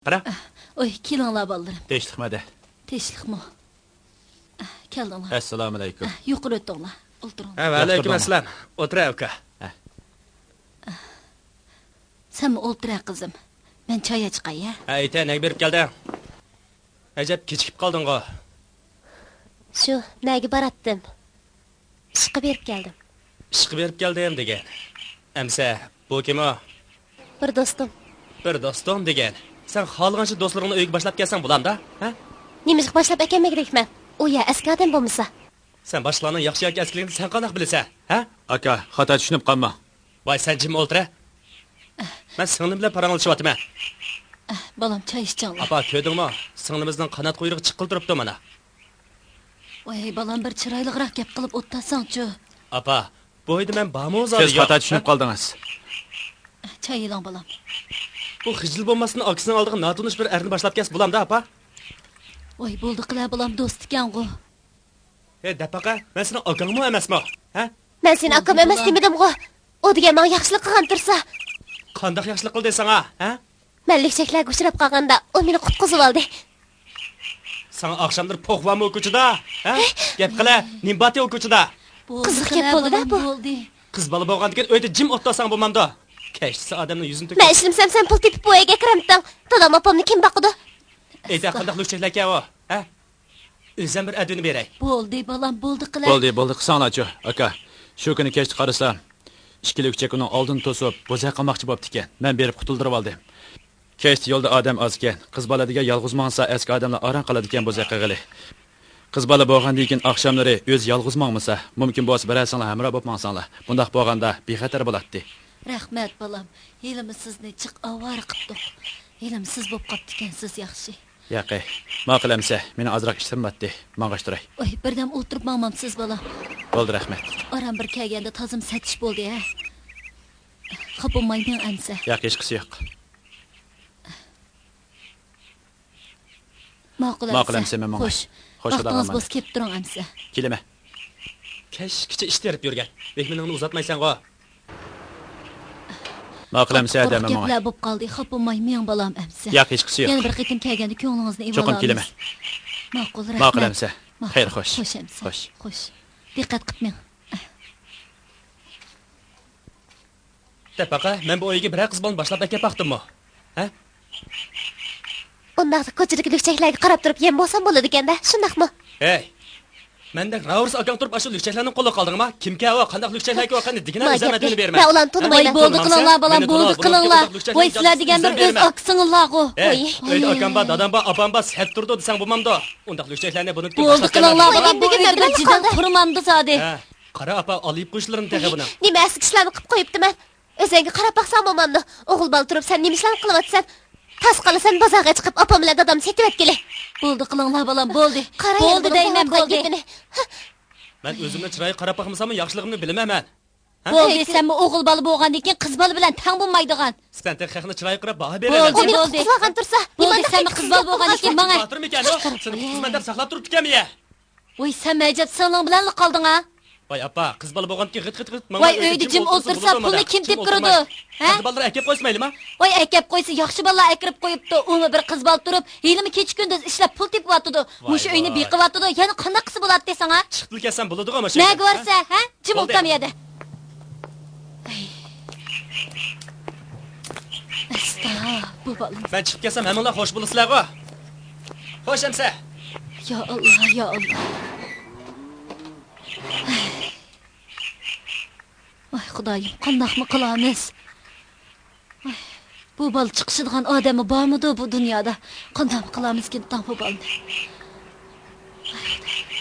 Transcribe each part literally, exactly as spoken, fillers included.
قارا. ئوي، كېلىڭلار بالىلىرىم. تىنچلىقمۇ ھەدە؟ تىنچلىقمۇ؟ كەلدىڭلار. ئەسسالامۇئەلەيكۇم. يۇقىرى ئۆتۈڭلار. ئولتۇرۇڭلار. ھە، ۋەئەلەيكۇم ئەسسالام. ئولتۇر ئەۋكا. ھە. سەنمۇ ئولتۇر ھە قىزىم. مەن چاي ئاچقاي ھە. ھە ئېيتە، نەگە بېرىپ كەلدىڭ؟ ئەجەب كېچىكىپ قالدىڭغۇ. شۇ، نەگە باراتتىم؟ ئىشقا بېرىپ كەلدىم. ئىشقا بېرىپ كەلدىم دېگەن. ئەمسە، بۇ كىم ئۇ؟ بىر دوستۇم. بىر دوستۇڭ دېگەن. سەن خالىغانچە دوستلىرىڭنى ئۆيگە باشلاپ كەلسەڭ بولامدا؟ ھە؟ نېمىشقا باشلاپ ئەكەلمىگۈدەكمەن؟ ئۇ يا ئەسكى ئادەم بولمىسا. سەن باشقىلارنىڭ ياخشى ياكى ئەسكىلىكىنى سەن قانداق بىلىسەن؟ ھە؟ ئاكا، خاتا چۈشىنىپ قالما. ۋاي، سەن جىم ئولتۇر ھە. مەن سىڭلىم بىلەن پاراڭلىشىۋاتىمەن. بالام، چاي ئىچىڭلار. ئاپا، كۆردۈڭمۇ؟ سىڭلىمىزنىڭ قانات قۇيرۇقى چىققىلى تۇرۇپتۇ مانا. ۋاي، بالام، بىر چىرايلىقراق گەپ قىلىپ ئولتۇرساڭچۇ. ئاپا، بۇ ئۆيدە مەن بارمۇ زادى؟ سىز خاتا چۈشىنىپ قالدىڭىز. چاي ئېلىڭ، بالام. بۇ خىجىل بولماستىن ئاكىسىنىڭ ئالدىغا ناتونۇش بىر ئەرنى باشلاپ كەلسە بولامدا، ئاپا؟ ۋاي، بولدى قىلە، بالام، دوست ئىكەنغۇ. ھەي، دەپ باقە، مەن سېنىڭ ئاكاڭمۇ ئەمەسمۇ؟ ھە؟ مەن سېنى ئاكام ئەمەس دېمىدىمغۇ؟ ئۇ دېگەن ماڭا ياخشىلىق قىلغان تۇرسا. قانداق ياخشىلىق قىلدى ساڭا، ھە؟ مەن لۈكچەكلەرگە ئۇچراپ قالغاندا، ئۇ مېنى قۇتقۇزۇۋالدى. ساڭا ئاخشاملىرى پوق بارمۇ كوچىدا، ھە؟ گەپ قىلە، نېمە بارتى ئۇ كوچىدا؟ قىزىق گەپ بولدى-دە بۇ. قىز بالا بولغاندىكىن ئۆيدە جىم ئولتۇرساڭ بولمامدۇ؟ كەچتىسى ئادەمنىڭ يۈزىنى تۆكۈپ. مەن ئىشلىمىسەم، سەن پۇل تېپىپ بۇ ئۆيگە كىرەمتىڭ. دادام ئاپامنى كىم باقىدۇ؟ ئېيتە، قانداق لۈكچەكلەركەن ئۇ، ھە؟ ئۆزۈم بىر ئەدۋىنى بېرەي. بولدى، بالام، بولدى قىلە. بولدى، بولدى، قىلساڭلارچۇ، ئاكا. شۇ كۈنى كەچتە قارىسام، ئىككى لۈكچەك ئۇنىڭ ئالدىنى توسۇپ، بوزەك قىلماقچى بوپتىكەن. مەن بېرىپ قۇتۇلدۇرۇۋالدىم. كەچتە يولدا ئادەم ئازكەن. قىز بالا دېگەن يالغۇز ماڭسا، ئەسكى ئادەملەر ئاران قالىدىكەن بوزەك قىلغىلى. قىز بالا بولغاندىن كېيىن ئاخشاملىرى ئۆزى يالغۇز ماڭمىسا، مۇمكىن بولسا بىرەرسىڭلار ھەمراھ بولۇپ ماڭساڭلار. بۇنداق بولغاندا بىخەتەر بولاتتى. رەھمەت، بالام. ھېلىمۇ سىزنى جىق ئاۋارە قىپتۇق. ھېلىمۇ سىز بوپ قاپتىكەنسىز، ياخشى. ياقەي، ماقۇل ئەمسە، مېنىڭ ئازراق ئىشلىرىم بارتتى، ماڭغاچتۇراي. ۋاي، بىردەم ئولتۇرۇپ ماڭمامسىز، بالام؟ بولدى، رەھمەت. ئاران بىر كەلگەندە تازىمۇ سەتىش بولدى، ھە؟ خاپا بولماي مېڭ ئەمسە. ياق، ھېچقىسى يوق. ماقۇل ئەمسە، مەن ماڭاي. خوش. خوش، ۋاقتىڭىز بولسا كېلىپ تۇرۇڭ ئەمسە. كېلىمەن. كەچكىچە ئىش تېرىپ يۈرگەن. مېھمىنىڭنى ئۇزاتمايسەنغۇ. ماقۇل ئەمسە، قۇرۇق گەپلەر بولۇپ قالدى. خاپا بولماي مېڭ، بالام، ئەمسە. ياق، ھېچقىسى يوق. يەنە بىر قېتىم كەلگەندە كۆڭلىڭىزنى ئېۋالامىز. چوقۇم كېلىمەن. ماقۇل، رەھمەت. ماقۇل ئەمسە. خەير، خوش. خوش ئەمسە. خوش. دىققەت قىپ مېڭ. دەپ باقە، مەن بۇ ئۆيگە بىرەر قىز بالىنى باشلاپ ئەكەپ باقتىممۇ؟ ھە؟ ئۇنداقتا كوچىدىكى لۈكچەكلەرگە قاراپ تۇرۇپ يەم بولسام بولىدىكەن-دە، شۇنداقمۇ؟ ھەي! مەندەك راۋۇرۇس ئاكاڭ تۇرۇپ ئاشۇ لۈكچەكلەرنىڭ قولىغا قالدىڭما؟ كىمكەن ئۇ؟ قانداق لۈكچەكلەركەن ئۇ؟ قېنى دېگىنە، ئۆزۈم ئەدۋىنى بېرىمەن. مەن ئۇلارنى تونۇمايمەن. ۋاي، بولدى قىلىڭلار، بالام، بولدى قىلىڭلار. ۋاي، سىلەر دېگەن بىر ئۆز ئاكىسىڭىزلارغۇ. ھەي، ئۆيدە ئاكام بار، دادام بار، ئاپام بار، سەت تۇرىدۇ دېسەڭ بولمامدۇ؟ ئۇنداق لۈكچەكلەرنى بۇنىڭ بولدى قىلىڭلار، بالام، بۇ ئۆيدە بىر جىدەل قۇرمامدۇ زادى. ھە، قارا ئاپا، ئالىيىپ قويۇشلىرىنى تېخى بۇنىڭ. نېمە ئەسكى ئىشلارنى قىپ قويۇپتىمەن. ئۆزۈڭگە قاراپ باقساڭ بولمامدۇ؟ ئوغۇل بالا تۇرۇپ سەن نېمە ئىشلارنى قىلىۋاتىسەن؟ تاس قالىسەن، بازارغا چىقىپ ئاپام بىلەن دادامنى سېتىۋەتكىلى. بولدى قىلىڭلار بالام، بولدى. بولدى دەيمەن، بولدى. مەن ئۆزۈمنى چىرايىغا قاراپ باقمىساممۇ ياخشىلىقىمنى بىلىمەن مەن. ھە؟ بولدى، سەنمۇ ئوغۇل بالا بولغاندىن كېيىن قىز بالا بىلەن تەڭ بولمايدىغان. سەن تېخى خەقنى چىرايىغا قاراپ باھا بېرەلەمسەن. بولدى، بولدى. بولدى، سەنمۇ قىز بالا بولغاندىن كېيىن ماڭە. باتۇرمىكەن ئۇ؟ سېنى قىزمەن دەپ ساقلاپ تۇرۇپتىكەنمۇ يە؟ ۋاي، سەن ئەجەب سىڭلىڭ بىلەنلا قالدىڭ ھە؟ ۋاي ئاپا، قىز بالا بولغاندىكىن غىت غىت غىت ماڭا. ۋاي، ئۆيدە جىم ئولتۇرسا پۇلنى كىم تېپىپ كىرىدۇ؟ ھە؟ قىز بالىلار ئەكەپ قويسا مەيلىما؟ ۋاي، ئەكەپ قويسا ياخشى بالىلار ئەكىرىپ قويۇپتۇ. ئۇمۇ بىر قىز بالا تۇرۇپ، ھېلىمۇ كېچە كۈندۈز ئىشلەپ پۇل تېپىۋاتىدۇ. مۇشۇ ئۆينى بېقىۋاتىدۇ. يەنە قانداق قىلسا بولاتتى ساڭا؟ چىقىپلا كەتسەم بولىدىغۇ مۇشۇ ئۆيدىن. نەگە بارسا، ھە؟ جىم ئولتۇرام يەردە. ئەستا، بۇ بالام. مەن چىقىپ كەتسەم ھەممىڭلار خوش بولىسىلەرغۇ. خوش ئەمسە. يا ئاللا، يا ئاللا. ئاي خۇدايىم، قانداقمۇ قىلامىز؟ ئاي، بۇ بالا چىقىشىدىغان ئادەممۇ بارمىدۇ بۇ دۇنيادا؟ قانداقمۇ قىلامىزكىن تاڭ بۇ بالىنى؟ ئاي خۇدايىم.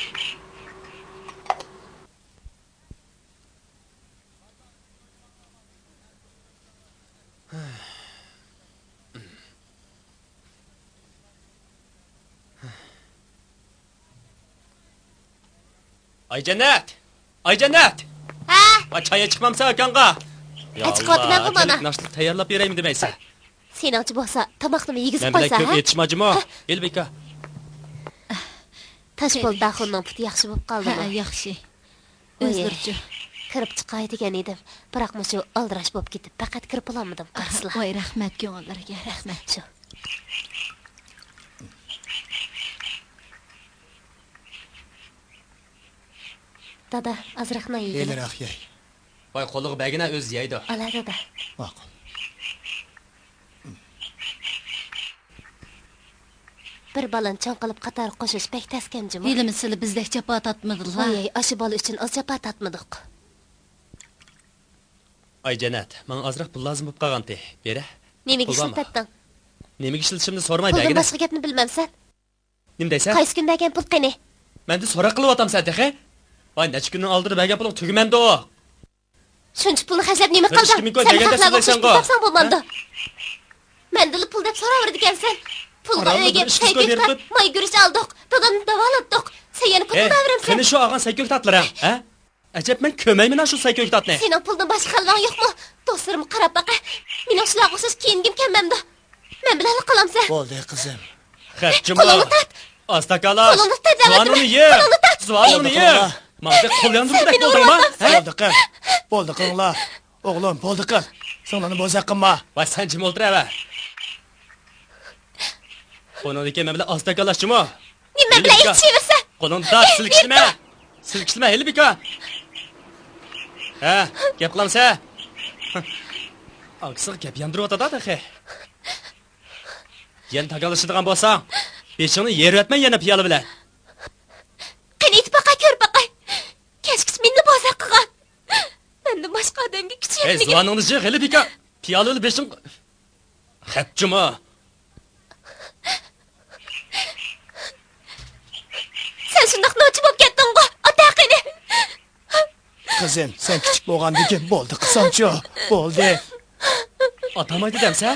ئايجەننەت! ئايجەننەت! ھە؟ ۋاي، چاي ئىچىپ قالمامسەن ئاكاڭغا؟ ئىچىپ قالىمەنغۇ مانا. ناشتا تەييارلاپ بېرەيمۇ دېمەيسەن؟ سېنىڭچە بولسا، تاماقنىمۇ يېگۈزۈپ قويسا، ھە؟ مەن بىلەن كۆپ ئېتىشماجىمۇ، ئېلبىكا. تاشپولات ئاخۇننىڭ پۇتى ياخشى بولۇپ قالدىمۇ؟ ھە، ياخشى. ئۆزلىرىچۇ. كىرىپ چىقاي دېگەن ئىدىم، بىراق مۇشۇ ئالدىراش بولۇپ كېتىپ، پەقەت كىرىپ بولالمىدىم، قارىسىلا. ۋاي، رەھمەت كۆڭۈللىرىگە، رەھمەت. شۇ. دادا، ئازراق نان يېگىلى. ھېلىراق يەي. ۋاي، قولىغا بەرگىنە، ئۆزى يەيدۇ. ئالا، دادا. ماقۇل. بىر بالىنى چوڭ قىلىپ قاتارغا قوشۇش بەك تەسكەن جۇمۇ. ھېلىمۇ سىلى بىزدەك جاپا تارتمىدىلا. ۋاي، ئاشۇ بالا ئۈچۈن ئاز جاپا تارتمىدۇق. ئاي جەننەت، ماڭا ئازراق پۇل لازىم بولۇپ قالغانتى. بېرە. نېمىگە ئىشلىتەتتىڭ؟ نېمىگە ئىشلىتىشىمنى سورىماي بەرگىنە. پۇلدىن باشقا گەپنى بىلمەمسەن؟ نېمە دەيسەن؟ قايسى كۈن بەرگەن پۇل قېنى؟ مەندىن سوراق قىلىۋاتامسەن تېخى؟ ۋاي، نەچچە كۈننىڭ ئالدىدا بەرگەن پۇلۇڭ تۈگىمەمدۇ؟ شۇنچە پۇلنى خەجلەپ نېمە قىلدىڭ؟ سەن خەقلەرنىڭ قوشۇقىنى تاپساڭ بولمامدۇ؟ مەندىنلا پۇل دەپ سوراۋېرىدىكەنسەن. پۇلغا ئۆيگە سەي كۆكتات، ماي گۈرۈچ ئالدۇق، دادامنى داۋالاتتۇق. سەن يەنە پۇل بېرىمسەن؟ قېنى شۇ ئالغان سەي كۆكتاتلىرىڭ، ھە؟ ئەجەب، مەن كۆرمەيمەن شۇ سەي كۆكتاتنى. سېنىڭ پۇلدىن باشقا خەللەڭ يوقمۇ؟ دوستلىرىمغا قاراپ باقە. مېنىڭ شۇلارغا ئوخشاش كىيىنگۈم كەلمەمدۇ؟ مەن بىلەنلا قالامسەن؟ بولدى، قىزىم. خەپ جۇمۇ. قولۇڭنى تارت. ئاستا كالا. قولۇڭنى تارت، زۇۋانىڭنى يىغ. قولۇڭنى تارت. زۇۋانىڭنى يىغ. ماڭا قول ياندۇرغۇدەك بولدۇڭما؟ ھە؟ بولدى قىل. بولدى قىلىڭلار. ئوغلۇم، بولدى قىل. سىڭلىنى بوزەك قىلما. ۋاي، سەن جىم ئولتۇراۋەر. بۇنىڭدىن كېيىن مەن بىلەن ئاستا كالاشچىمۇ؟ نېمە بىلەن ئېيتىشىۋېرىسەن؟ قولۇڭنى تارت، سىلكىشلىمە. سىلكىشلىمە، ھېلى بىكار. ھە، گەپ قىلامسەن؟ ئاكىسىغا گەپ ياندۇرۇۋاتىدۇ تېخى. يەنە تاكاللىشىدىغان بولساڭ، بېشىڭنى يېرىۋەتمەن يەنە پىيالە بىلەن. قېنى ئېيتىپ باقاي، كۆرۈپ باقاي. كەچكىچە مېنىلا بوزەك قىلغان. مەندىن باشقا ئادەمگە كۈچى يەتمىگەن. ھەي، زۇۋانىڭنى يىغ، ھېلى بىكار. پىيالە بىلەن بېشىڭ خەپچىمۇ؟ سەن شۇنداق نوچى بولۇپ كەتتىڭغۇ، ئاتا قېنى. قىزىم، سەن كىچىك بولغاندىكىن بولدى قىلساڭچۇ، بولدى. ئاتامايدۇ دەمسە؟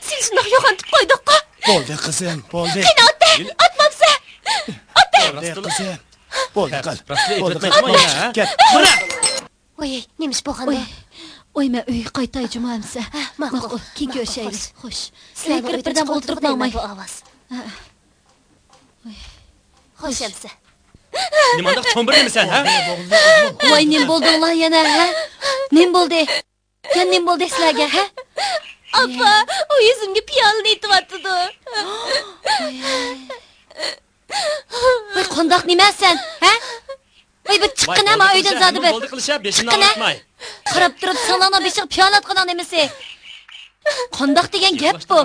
سېنى شۇنداق يوغان قىلىپ قويدۇققۇ. بولدى قىزىم، بولدى. قېنى ئاتە، ئاتمامسە؟ ئاتە. بولدى قىزىم. بولدى قىل. بولدى قىل. كەت. ۋاي، نېمە ئىش بولغاندۇ؟ ۋاي، مەن ئۆيگە قايتاي جۇمۇ ئەمسە. ھە، ماقۇل. ماقۇل، كېيىن كۆرۈشەيلى. خوش. ئۆيگە كىرىپ بىردەم ئولتۇرۇپ ماڭماي. ھە. خوش ئەمسە. نېمانداق چومبۇر نېمىسەن، ھە؟ ۋاي، نېمە بولدۇڭلار يەنە، ھە؟ نېمە بولدى؟ يەنە نېمە بولدى سىلەرگە، ھە؟ ئاپا، ئۇ يۈزۈمگە پىيالىنى ئېتىۋاتىدۇ. ۋاي، قانداق نېمە سەن، ھە؟ ۋاي، بىر چىققىنە ما ئۆيدىن زادى بىر. بولدى قىلىشە، بېشىمنى ئاغرىتماي. قاراپ تۇرۇپ سىڭلىڭنىڭ بېشىغا پىيالە ئاتقىنىڭ نېمىسى؟ قانداق دېگەن گەپ بۇ؟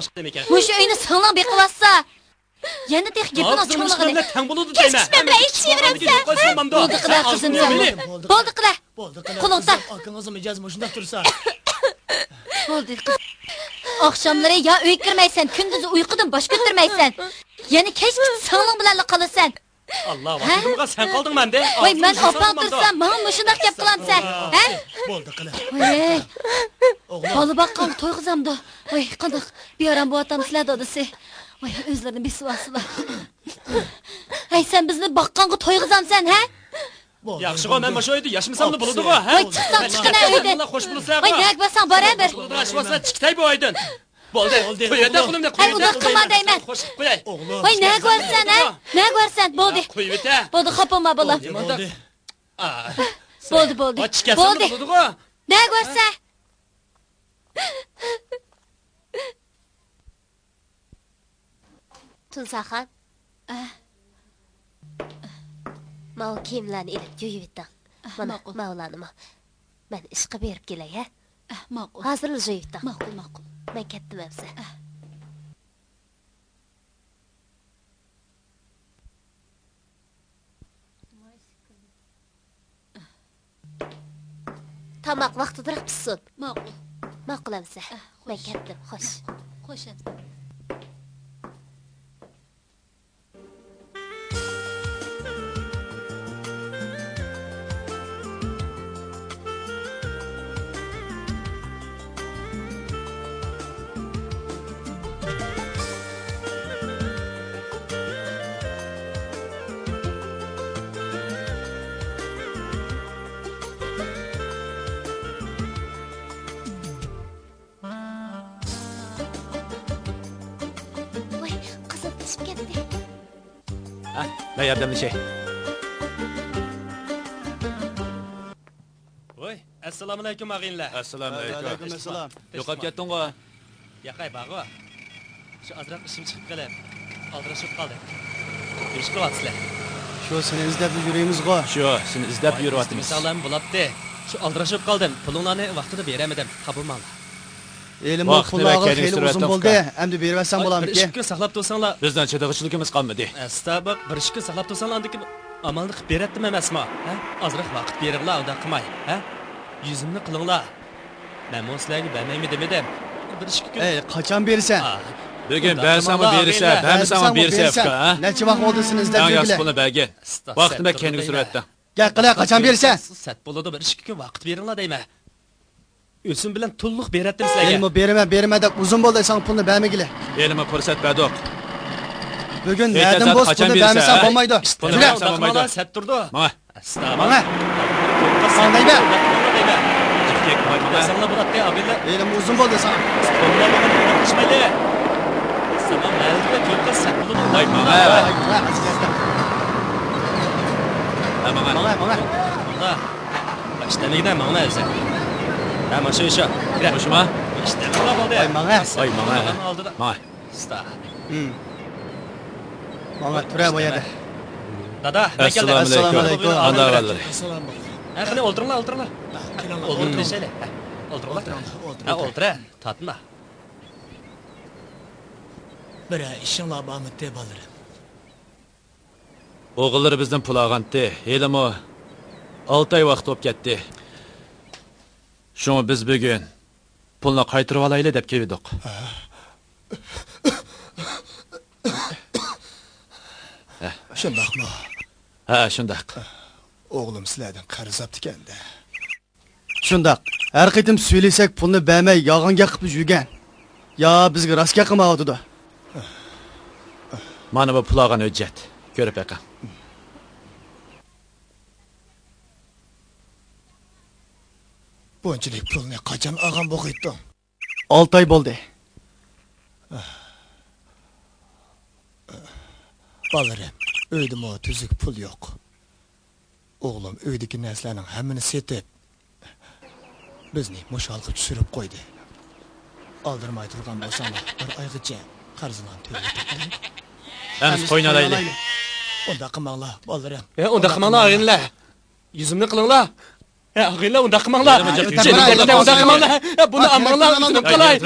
مۇشۇ ئۆينى سىڭلىڭ بېقىۋاتسا، يەنە تېخى گېپىنىڭ چوڭلۇقىنى. تەڭ بولىدۇ دەيمەن. كەچكىچە مەن بىلەن ئېيتىشىۋېرەمسەن؟ بولدى قىلە، قىزىم، بولدى. بولدى قىلە. قولۇڭ تارت. بولدى قىز. ئاخشاملىرى يا ئۆيگە كىرمەيسەن، كۈندۈزى ئۇيقۇدىن باش كۆتۈرمەيسەن. يەنە كەچكىچە سىڭلىڭ بىلەنلا قالىسەن. ئاللا، ۋاقتىمغا سەن قالدىڭ مەندە. ۋاي، مەن ئاپاڭ تۇرسام، ماڭا مۇشۇنداق گەپ قىلامسەن، ھە؟ بولدى قىلە. ۋاي، بالا باققانغا تويغۇزامدۇ؟ ۋاي، قانداق بىئارام بولۇۋاتامسىلەر دادىسى؟ ۋاي، ئۆزلىرىنى بېسىۋالسىلا. ھەي، سەن بىزنى باققانغا تويغۇزامسەن، ھە؟ ياخشىغۇ، مەن مۇشۇ ئۆيدە ياشىمىساملا بولىدىغۇ، ھە؟ ۋاي، چىقساڭ چىققىنە ئۆيدىن. خوش بولسا. ۋاي، نەگە بارساڭ بارا بىر. چىقىتەي بۇ ئۆيدىن. بولدى. بولدى، قويۇۋېتە قولۇمنى، قويۇۋېتە. ھەي، ئۇنداق قىلما دەيمەن. قوياي. ئوغلۇم. ۋاي، نەگە بارىسەن، ھە؟ نەگە بارىسەن؟ بولدى. قويۇۋېتە. بولدى، خاپا بولما، بالام. بولدى، بولدى. بولدى، بولدى. بولدى. نەگە بارىسەن؟ تۇنساخان. ئە. ماۋۇ كىيىملەرنى ئېلىپ يۇيۇۋېتىڭ. ئە، مانا، ماقۇل. ماۋۇلارنىمۇ. مەن ئىشقا بېرىپ كېلەي، ھە؟ ئە، ماقۇل. ھازىرلا يۇيۇۋېتىڭ. ماقۇل، ماقۇل. مەن كەتتىم ئەمسە. ئە. تاماق ۋاقتىدىراق پىشسۇن. ماقۇل. ماقۇل ئەمسە. ئە، خوش. مەن كەتتىم، خوش. خوش ئەمسە. ۋاي، قىزىل تېشىپ كەتتى. ھە، مەن ياردەملىشەي. ۋاي، ئەسسالامۇئەلەيكۇم، ئاغىنىلەر. ئەسسالامۇئەلەيكۇم. ۋەئەلەيكۇم ئەسسالام. يوقاپ كەتتىڭغۇ؟ ياقەي، بارغۇ. شۇ ئازراق ئىشىم چىقىپ قېلىپ، ئالدىراش بولۇپ قالدىم. نېمە ئىش قىلىۋاتىسىلەر؟ شۇ سېنى ئىزدەپ يۈرىمىزغۇ. شۇ، سېنى ئىزدەپ يۈرۈۋاتىمىز. ساغلام بولاتتى. شۇ ئالدىراش بولۇپ قالدىم. پۇلۇڭلارنى ۋاقتىدا بېرەلمىدىم. خاپا بولماڭلار. ھېلىمۇ پۇل ئالغىلى خېلى ئۇزۇن بولدى. ئەمدى بېرىۋەتسەڭ بولامىكىن؟ بىر ئىككى كۈن ساقلاپ تۇرساڭلار. بىزنىڭ چىدىغۇچىلىكىمىز قالمىدى. ئەستا، بىر ئىككى كۈن ساقلاپ تۇرساڭلار، ئاندىن كېيىن ئامالنى قىلىپ بېرەتتىم ئەمەسمۇ؟ ھە؟ ئازراق ۋاقىت بېرىڭلار، ئۇنداق قىلماي. ھە؟ يۈزۈمنى قىلىڭلار. مەنمۇ سىلەرگە بەرمەيمەن دېمىدىم. بىر ئىككى كۈن. ئەي، قاچان بېرىسەن؟ بۈگۈن بەرسەڭمۇ بېرىسەن، بەرمىسەڭمۇ بېرىسەن، ئۇكا، ھە؟ نەچچە ۋاق بولدى سېنى ئىزدەپ يۈرگىلى؟ ئەڭ ياخشى پۇلنى بەرگىن. ۋاقىتنى بەك كەينىگە سۈرۈۋەتتىڭ. گەپ قىلە، قاچان بېرىسەن؟ سەت بولىدۇ، بىر ئىككى كۈن ۋاقىت بېرىڭلار دەيمەن. ئۆسۈم بىلەن تولۇق بېرەتتىم سىلەرگە. مەنمۇ بېرىمەن، بېرىمەن دەپ ئۇزۇن بولدى ساڭا پۇلنى بەرمىگىلى. ھېلىمۇ پۇرسەت بەردۇق. بۈگۈن نەدىن بولسا پۇلنى بەرمىسەڭ بولمايدۇ. پۇلنى بەرمىسەڭ بولمايدۇ. سەت تۇرىدۇ. ماڭە. ئەستا. ماڭە. ماڭ دەيمەن. دەيمەن. دەيسەڭلار بولاتتى، ئابىللار. ھېلىمۇ ئۇزۇن بولدى ساڭا. ئۇنىڭ بىلەن ئويناشمايلى. ساڭا مەلىمدە تۆت قىز سەت بولىدۇ. ۋاي، ماڭە. ۋاي، ۋاي، ئەزىز ئەسقەر. ھە، ماڭە. ماڭە، ماڭە. ماڭە. ئىشتەملىكىدە ماڭا ئەزە. ھە، ماشۇ ئىشا. كىرە. ماشۇما؟ ئىشتەملىكلا بولدى. ۋاي، ماڭە. ۋاي، ماڭە. ئالدىدا. ماڭە. ئۇستا. ماڭا تۇرە بۇ يەردە. دادا، مەن كەلدىم. ئەسسالامۇ ئەلەيكۇم. قانداق ئەھۋاللىرى؟ ھە، قېنى ئولتۇرۇڭلار، ئولتۇرۇڭلار. ئولتۇرۇپ دېيىشەيلى. ھە، ئولتۇرۇڭلار. ھە، ئولتۇرە، تارتما. بىرەر ئىشىڭلار بارمىدى، بالىلىرىم؟ ئوغۇللىرى بىزدىن پۇل ئالغانتى، ھېلىمۇ ئالتە ئاي ۋاقىت بولۇپ كەتتى. شۇڭا بىز بۈگۈن پۇلنى قايتۇرۇۋالايلى دەپ كېلىۋىدۇق. شۇنداقمۇ؟ ھە، شۇنداق. ئوغلۇم سىلەردىن قەرز ئاپتىكەن-دە. شۇنداق. ھەر قېتىم سۆيلىسەك پۇلنى بەرمەي يالغان گەپ قىلىپ يۈرگەن. يا بىزگە راست گەپ قىلمايۋاتىدۇ. مانا بۇ پۇل ئالغان ھۆججەت. كۆرۈپ بېقىڭ. بۇنچىلىك پۇلنى قاچان ئالغان بولغىيتتۇڭ؟ ئالتە ئاي بولدى. بالىلىرىم، ئۆيدىمۇ تۈزۈك پۇل يوق. ئوغلۇم ئۆيدىكى نەرسىلەرنىڭ ھەممىنى سېتىپ، بىزنى مۇشۇ ھالغا چۈشۈرۈپ قويدى. ئالدىرىماي تۇرغان بولساڭلار، بىر ئايغىچە قەرزلەرنى تۆلەيتتۇق. ئەمىسە قوينى ئالايلى. ئۇنداق قىلماڭلار، بالىلىرىم. ئە، ئۇنداق قىلماڭلار، ئاغىنىلەر. يۈزۈمنى قىلىڭلار. ئە، ئاغىنىلەر، ئۇنداق قىلماڭلار. ئۇنداق قىلماڭلار، ئاغىنىلەر، ئۆتۈنۈپ قالاي.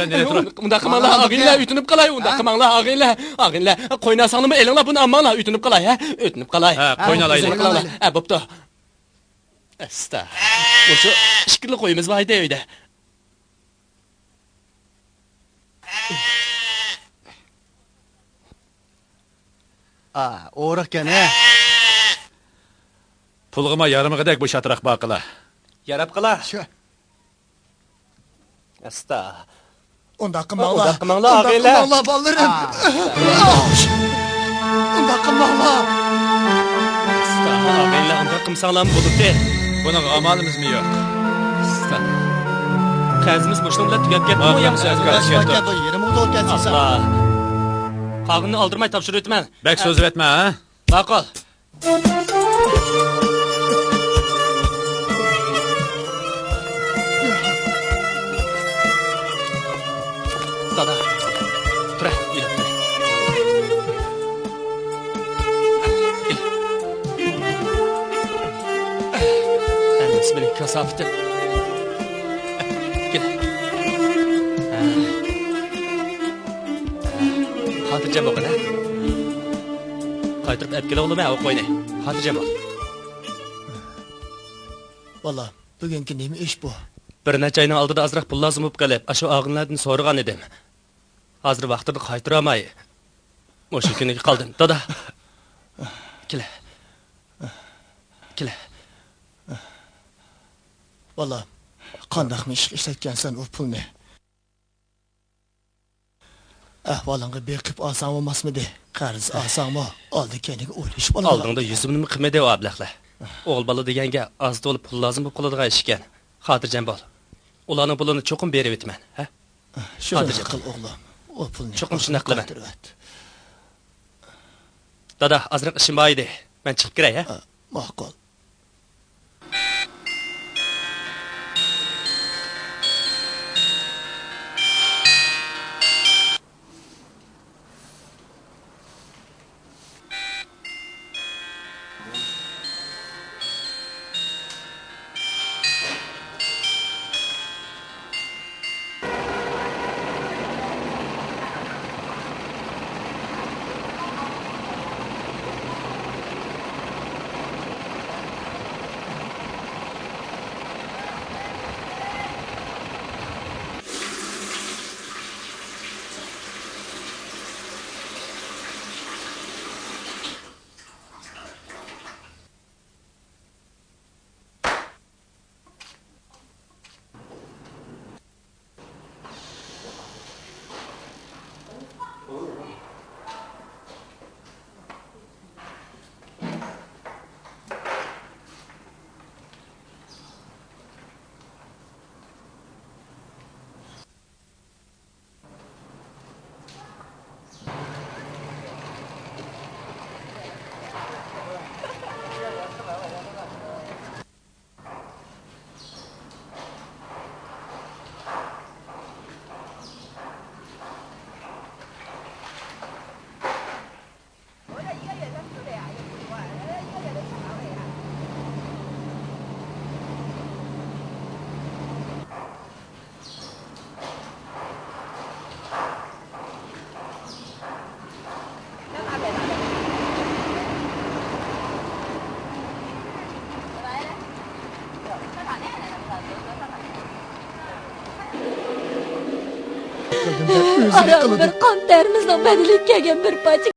ئۇنداق قىلماڭلار، ئاغىنىلەر، ئۆتۈنۈپ قالاي. ئۇنداق قىلماڭلار، ئاغىنىلەر. ئاغىنىلەر، قوينى ئالساڭلارمۇ ئېلىڭلار، بۇنى ئالماڭلار، ئۆتۈنۈپ قالاي، ھە؟ ئۆتۈنۈپ قالاي. ھە، قوينى ئالايلى. ئە، بوپتۇ. ئەستا. مۇشۇ ئىككىلا قويىمىز بار ئىدى ئۆيدە. ئا، ئورۇقكەن، ھە؟ پۇلغىمۇ يارىمىغۇدەك بۇ شاتراق باقىلا. ياراپ قالا. شۇ. ئەستا. ئۇنداق قىلماڭلار. ئۇنداق قىلماڭلار، ئاغىنىلەر. ئۇنداق قىلماڭلار، بالىلىرىم. ئۇنداق قىلماڭلار. ئۇنداق قىلماڭلار. ئاغىنىلەر، ئۇنداق قىلمىساڭلارمۇ بولىدۇ. بۇنىڭغا ئامالىمىزمۇ يوق. قەرزىمىز مۇشۇنىڭ بىلەن تۈگەپ كەتتىمۇ يا؟ قالغىنىنى ئالدىرىماي تاپشۇرۇۋېتىمەن. بەك سۆزلىۋەتمە، ھە؟ ماقۇل. دادا، تۇرە، ئۆيلەپ تۇرە. ئەمەس مېنىڭ كاساپىتىم. كېلە. خاتىرجەم بولغىن، ھە؟ قايتۇرۇپ ئەپ كېلىۋالىمەن ئۇ قوينى. خاتىرجەم بول. بالام، بۈگۈنكى نېمە ئىش بۇ؟ بىر نەچچە ئاينىڭ ئالدىدا ئازراق پۇل لازىم بولۇپ قېلىپ، ئاشۇ ئاغىنىلەردىن سورىغان ئىدىم. ھازىر ۋاقتىدا قايتۇرالماي، مۇشۇ كۈنىگە قالدىم، دادا. كېلە. كېلە. بالام، قانداقمۇ ئىشقا ئىشلەتكەنسەن ئۇ پۇلنى؟ ئەھۋالىڭغا بېقىپ ئالساڭ بولماسمىدى؟ قەرز ئالساڭمۇ، ئالدى كەينىگە ئويلىشىپ ئالغىلا. ئالدىڭدا يۈزۈمنىمۇ قىلمىدى ئۇ ئەبلەخلەر. ئوغۇل بالا دېگەنگە ئاز تولا پۇل لازىم بولۇپ قالىدىغان ئىشكەن. خاتىرجەم بول. ئۇلارنىڭ پۇلىنى چوقۇم بېرىۋېتىمەن، ھە؟ شۇنداق قىل، ئوغلۇم. ئۇ پۇلنى چوقۇم شۇنداق قىلىمەن. قايتۇرۇۋەت. دادا، ئازراق ئىشىم بار ئىدى. مەن چىقىپ كىرەي، ھە؟ ئا، ماقۇل. ئاران بىر قان تەرىمىزنىڭ بەدىلىگە كەلگەن بىر پارچە